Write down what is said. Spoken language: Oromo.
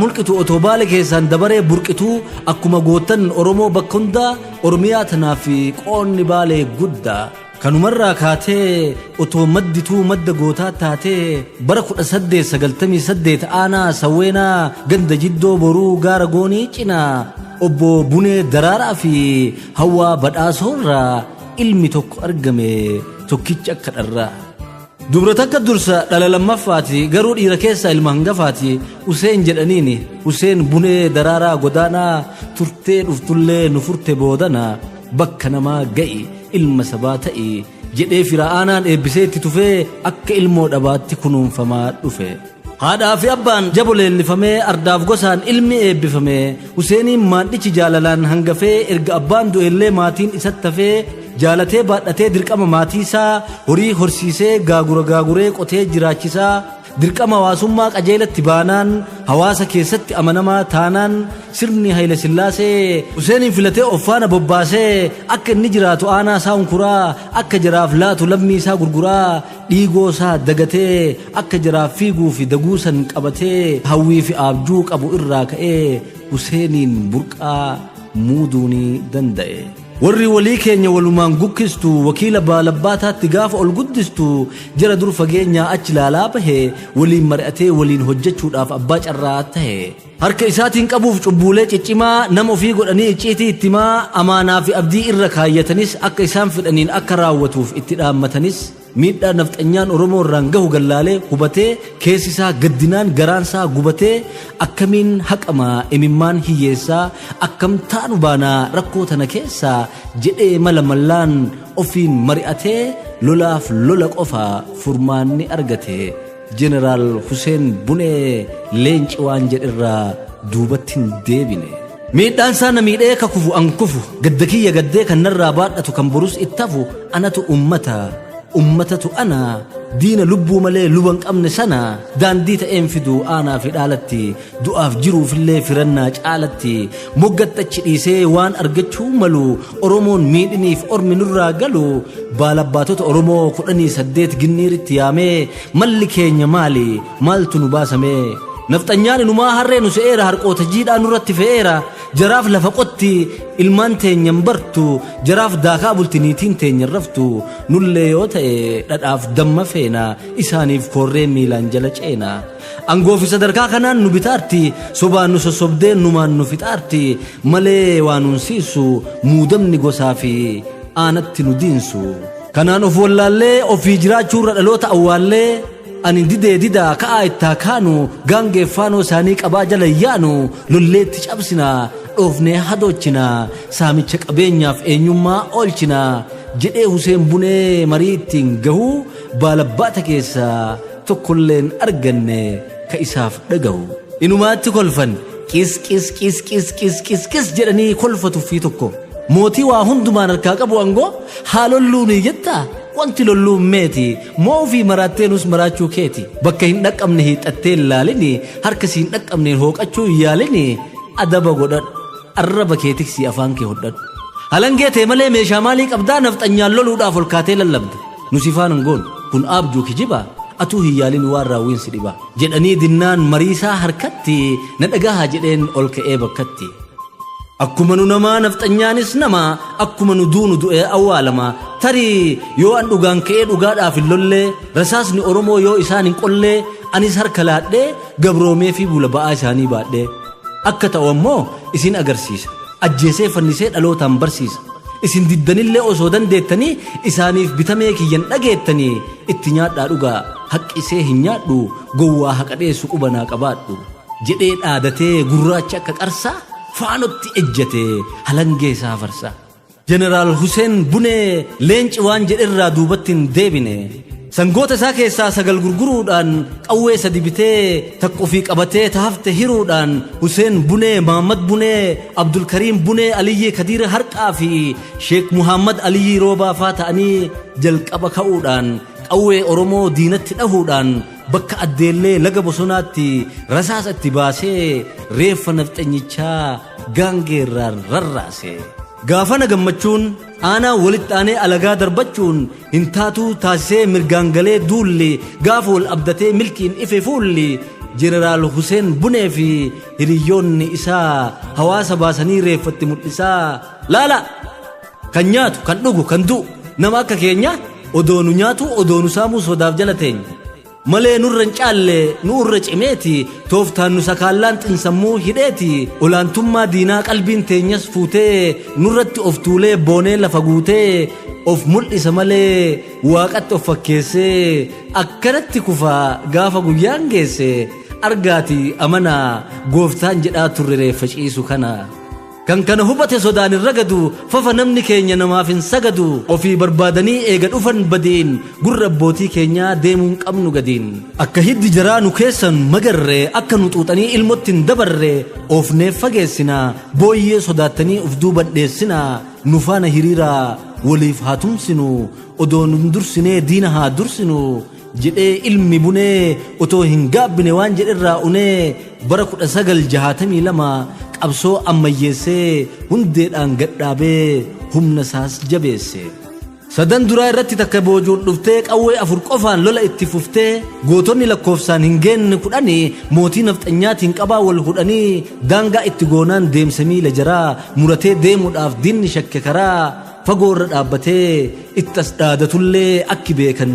Mulqitu otoo Baale keessaan dabaree burqituu akkuma goottan Oromoo bakka hundaa Oromiyaa tanaaf qoonni Baalee guddaa. Kanumarraa kaatee otoo maddituu madda gootaa taatee bara 1898 aanaa Sawweenaa ganda Jiddoo Boruu gaara Goonii cinaa obbo Bunee Daraaraa fi Hawwaa Badhaasoorraa ilmi tokko argame tokkicha akka dharraa. Dubra takka dursa dhala lammaffaati garuu dhiira keessaa ilma hangafaati Huseen jedhaniini Huseen Bunee Daraaraa Godaanaa turtee dhuftullee nu furte boodana bakka namaa ga'i ilma sabaa ta'i jedhee fira aanaan eebbisee itti tufee akka ilmoo dhabaatti kunuunfamaa dhufe. Haadhaa fi abbaan jabo leellifamee ardaaf gosaan ilmi eebbifame Huseeniin maandhichi jaalalaan hangafee erga abbaan du'ellee maatiin isatti hafee jaalatee baadhatee dirqama maatii isaa horii horsiisee gaagura gaaguree qotee jiraachisaa dirqama hawaasummaa qajeelatti baanaan hawaasa keessatti amanamaa taanaan sirni Haayile Sillaasee Huseeniin filatee of faana bobbaasee akka inni jiraatu aanaa isaa hunkuraa akka jaraaf laatu lammii isaa gurguraa dhiigoo isaa dagatee akka jaraaf fiiguu fi daguusan qabatee hawwii fi aabjuu qabu irraa ka'ee Huseeniin burqaa muuduu ni danda'e. Warri walii keenya walumaan gukkistu wakiila baalabbaataatti gaafa ol guddistu jara dur fageenyaa achi laalaa bahe waliin mari'atee waliin hojjechuudhaaf abbaa carraa tahe. Harka isaatiin qabuuf cubbuulee ciccimaa nama ofii godhanii icciitii itti himaa amaanaa fi abdii irra kaayyatanis akka isaan fedhaniin akka raawwatuuf itti dhaammatanis miidhaa nafxanyaan Oromoo irraan gahu gallaalee hubatee keessi isaa gaddinaan garaan isaa gubatee akkamiin haqama imimmaan hiyyeessaa akkam taanu baanaa rakkoo tana keessaa jedhee mala mallaan ofiin mari'atee lolaaf lola qofa furmaanni argate. Jeneraal Huseen Bunee leenci waan jedherraa duubatti hin deebine. Miidhaan isaa na miidhee ka kufu an kufu gadda kiyya gaddee kan narraa baadhatu kan borus itti hafu anatu ummata ummatatu ana diina lubbuu malee luba hin qabne sana daandii ta'een fidu aanaa fi dhaalatti du'aaf jiruufillee firannaa caalatti moggatti achi dhiisee waan argachuu malu Oromoon miidhiniif ormi nurraa galu baalabbaatota Oromoo 18 ginniiritti yaamee malli keenya maali maaltu nu baasamee nafxanyaan inumaa harree nu se'eera harqoota jiidhaa nurratti fe'eera jaraaf lafa qotti ilmaan teenyan bartu jaraaf daakaa bulti niitiin teenyan raftu nullee yoo ta'e dhadhaaf damma feena isaaniif koorree miilaan jala ceena angoo fi sadarkaa kanaan nu bitaarti sobaan nu sossobdee numaan nu fixaarti malee waa nun siisu muudamni gosaa fi aanatti nu diinsu kanaan of wallaallee ofii jiraachuurra dhaloota awwaallee ani didee didaa ka'aa ittaa kaanu gaangee faanoo isaanii qabaa jala yaanu lolleetti cabsina dhoofnee hadochina saamicha qabeenyaaf eenyummaa oolchina jedhee Huseen Bunee marii ittiin gahuu baalabbaata keessaa tokkolleen arganne ka isaaf dhagahu. Inumaatti kolfan qis qis qis qis qis qis qis jedhanii kolfa tuffii tokko. Mootii waa hundumaan harkaa qabu angoo haa lolluunii jettaa wanti lolluun meeti moo ofii maraattee nus maraachuu keeti bakka hin dhaqqabne hiixattee hin laalini harka si hin dhaqqabneen hooqachuu hin yaalini adaba godhadhu arraba kee tiksii afaan kee hodhadhu. Halangee tee malee meeshaa maalii qabdaa nafxanyaan loluudhaaf ol kaatee lallabda nu si faana hin goonu kun aabjuu kijibaa atuu hin yaalin waan raawwiin si dhibaa jedhanii dinnaan mariisaa harkatti na dhagahaa jedheen ol ka'ee bakkatti. Akkuma nu namaa nafxanyaanis nama akkuma nu duunu du'ee awwaalama tarii yoo an dhugaan ka'ee dhugaadhaaf hin lollee rasaasni Oromoo yoo isaan hin qollee anis harka laadhee gabroomee fi bula ba'aa isaanii baadhee akka ta'u ammoo isin agarsiisa ajjeesee fannisee dhalootaan barsiisa isin diddanillee osoo dandeettanii isaaniif bitamee kiyyan dhageettanii itti nyaadhaa dhugaa haqqisee hin nyaadhu gowwaa haqa dheessu qubanaa qabaadhu jedhee dhaadatee gurraacha akka qarsaa faanotti ejjate halangee isaa farsaa. Jeneraal Huseen Bunee leenci waan jedherraa duubatti hin deebine. Sangoota isaa keessaa 9 gurguruudhaan qawwee 3 bitee takka ofii qabatee taafte hiruudhaan Huseen Bunee, Mahammad Bunee, Abdulkariim Bunee, Aliyyii Kadiir Harqaa fi Sheek Muhammad Aliyyii Roobaa faa ta'anii jalqaba ka'uudhaan qawwee Oromoo diinatti dhahuudhaan bakka addeellee laga bosonaatti rasaasa itti baasee reeffa nafxanyichaa gaangeerraan rarraase. Gaafana gammachuun aanaa walitti aanee alagaa darbachuun hin taatuu taasisee mirgaan galee duulli gaafa wal abdatee milkiin ife fuulli Jeneraal Huseen Bunee fi hiriyyoonni isaa hawaasa baasanii reeffatti mul'isaa. Laala! Kan nyaatu, kan dhugu, kan du'u nama akka keenya odoo nu nyaatu odoo nu saamuu sodaaf jala teenya. Malee nurra hin caalle nu irra cimeeti tooftaan nu sakaallaan xinsammuu hidheeti olaantummaa diinaa qalbiin teenyas fuutee nurratti of tuulee boonee lafa guutee of mul'isa malee waaqatti of fakkeessee akkanatti kufa gaafa guyyaan geesse argaati amanaa gooftaan jedhaa turre reeffa ciisu kana. Kan kana hubate sodaan hin ragadu, fafa namni keenya namaaf hin sagadu, ofii barbaadanii eega dhufan badiin, gurra abbootii keenyaa deemuu hin qabnu gadiin. Akka hiddi jaraa nu keessan magarre, akka nu xuuxanii ilmotti hin dabarre, oofnee fageessina, booyyee sodaattanii uf duuban dheessina, nu faana hiriiraa waliif haa tumsinu, odoo nun dursinee diina haa dursinu, jedhee ilmi bunee otoo hin gaabbine waan jedherraa unee bara 1962 qabsoo ammayyeessee hundeedhaan gadhaabee humna isaas jabeesse. Sadan duraa irratti takka boojuun dhuftee qawwee 4 qofaan lola itti fuftee gootonni lakkoofsaan hin geenne 10 mootii nafxanyaatiin qabaa wal hudhanii daangaa itti goonaan deemsa miila jaraa muratee deemuudhaaf diinni shakke karaa fagoo irra dhaabbatee itti as dhaadatullee akki beekan.